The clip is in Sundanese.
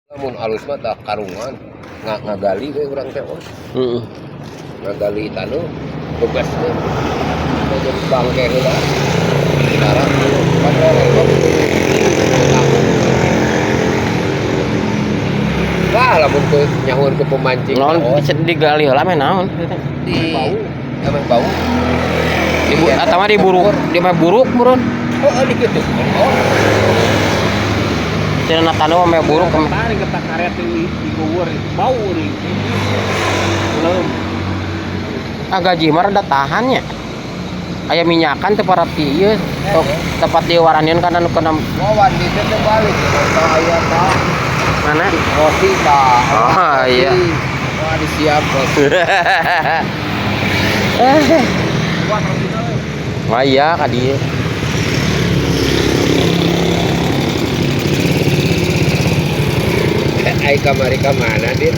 Lamun alus mah tah karungan ngagali we urang teh, oh. Heeh. Ngagali taneuh begas teh. Jadi bangke heula. Sekarang kan lelewek. Wah, lamun teu nyahuan ke pemancing. Naon oh, digali heula meh naon? Di bau, emang bau. Di atau mah di buruk, di mah buruk meureun. Oh, di kitu. Oh. Cenah taneuh mah buruk. Tarik ketak karet di gugur bau nih. Belum. Ah gaji mah rada tahannya. Aya minyakan teu parati ieu. Tok tempat di waranian kan anu kena Wawan di teh balik. Tah aya tah. Mana? Roti tah. Oh, iya. Wah, disiap roti. Wah iya ka dieu. Ai kamari ka mana, Dit?